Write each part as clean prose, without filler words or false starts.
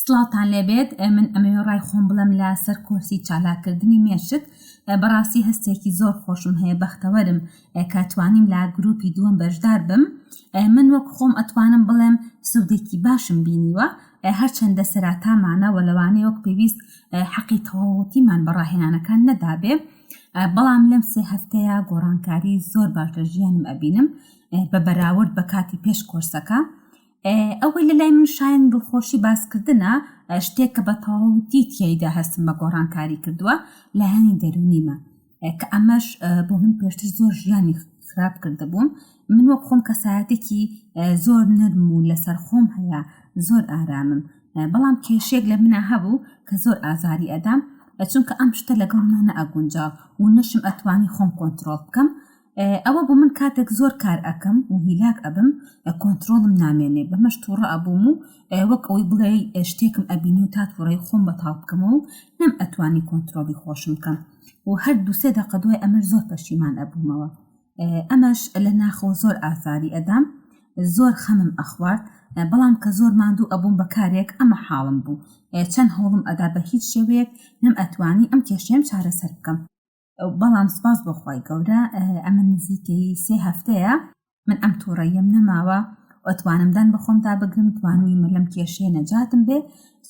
سڵاوتان لێبێت من ئەمەوێ ڕای خۆم بڵێم لە سەر کۆرسی چالاککردنی مێشک بەڕاستی هەستێکی زۆر خۆشم هەیە بەختەوەرم کە توانیم لە گروپی دووەم بەشدار بم من وەک خۆم ئەتوانم بڵێم سوودێکی باشم بینیوە هەرچەندە سەراتامانە وە لەوانەیە وەک پێویست حەقی تەواوەتیمان بە ڕاهێنانەکان نەدابێ بەڵام لەم سێ هەفتەیە گۆڕانکاری زۆر باش لە ژیانم ئەبینم بە بەراورد بە کاتی پێش کۆرسەکە ئەوەی لە لای من شایەنی دڵخۆشی باسکردنە، شتێک کە بە تەواوەتی تیایدا هەستم بە گۆڕانکاری کردووە، لایەنی دەروونیمە، کە ئەمەش بۆ من پێشتر زۆر ژیانی خراپ کردبووم. من وەک خۆم کەسایەتێکی زۆر نەرم و لەسەر خۆم هەیە، زۆر ئارامم، بەڵام کێشەیەک لە منا هەبوو کە زۆر ئازاری ئەدام، چونکە ئەم شتە لەگەڵ منا نەئەگونجا و نەشم ئەتوانی خۆم کۆنترۆڵ بکەم. ئەوە بوو من کاتێک زۆر کار ئەکەم و هیلاک ئەبم کۆنترۆڵم نامێنێ بەمەش توڕە ئەبووم و وەک ئەوەی بڵێی شتێکم ئەبینی و تا توڕەی خۆم بەتاڵ بکەمەوە و نەم ئەتوانی کۆنترۆڵی خۆشم بکەم و هەر دوو سێ دەقە دوای ئەمەش زۆر پەشیمان ئەبوومەوە ئەمەش لە ناخەوە زۆر ئازاری ئەدام زۆر خەمم ئەخوارد بەڵام کە زۆر ماندوو ئەبووم بە کارێک ئەمە حاڵم بوو چەند هەوڵم ئەدا بە هیچ شێوەیەک نەم ئەتوانی ئەم کێشەیەم چارەسەر بکەم بەڵام سوپاس بۆ خوای گەورە ئەمە نزیکەی سێ هەفتەیە من ئەم توڕەیەم نەماوە و ئەتوانم دان بە خۆمدا بگرم توانیومە لەم کێشەیە نەجاتم بێ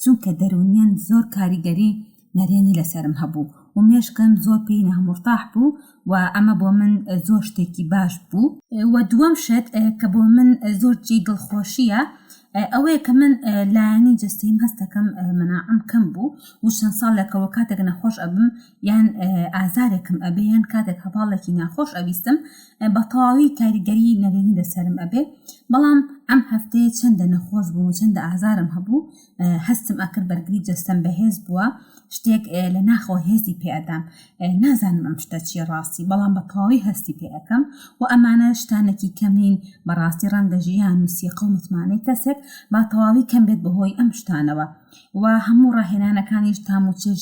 چونکە دەروونیان زۆر کاریگەری نەرێنی لەسەرم هەبوو و مێشکم زۆر پێی نامورتاح بوو و ئەمە بۆ من زۆر شتێکی باش بوو. و دووەم شت کە بۆ من زۆر جێی دڵخۆشییە ئەوەیە کە من لایەنی جەستەییم هەست دەکەم مەناعەم کەم بوو و چەند ساڵێکەوە کاتێک نەخۆش ئەبم یان ئازارێکم ئەبێ یان کاتێک هەواڵێکی ناخۆش ئەبیستم بە تەواوی کاریگەری نەرێنی لەسەرم ئەبێ بەڵام ئەم هەفتەیە چەندە نەخۆش بووم و چەندە ئازارم هەبوو هەستم ئەکرد بەرگری جەستەم بەهێز بووە شتێک لە ناخەوە هێزی پێ ئەدام نازانم ئەم شتە چیە ڕاستی بەڵام بە تەواوی هەستی پێ ئەکەم و ئەمانە شتانێکی کەم نین بەڕاستی ڕەنگە ژیان و سیقە و متمانەی کەسێک با تەواوی کەم بێت بەهۆی ئەم شتانەوە و هەموو ڕاهێنانەکانیش تام و چێژ.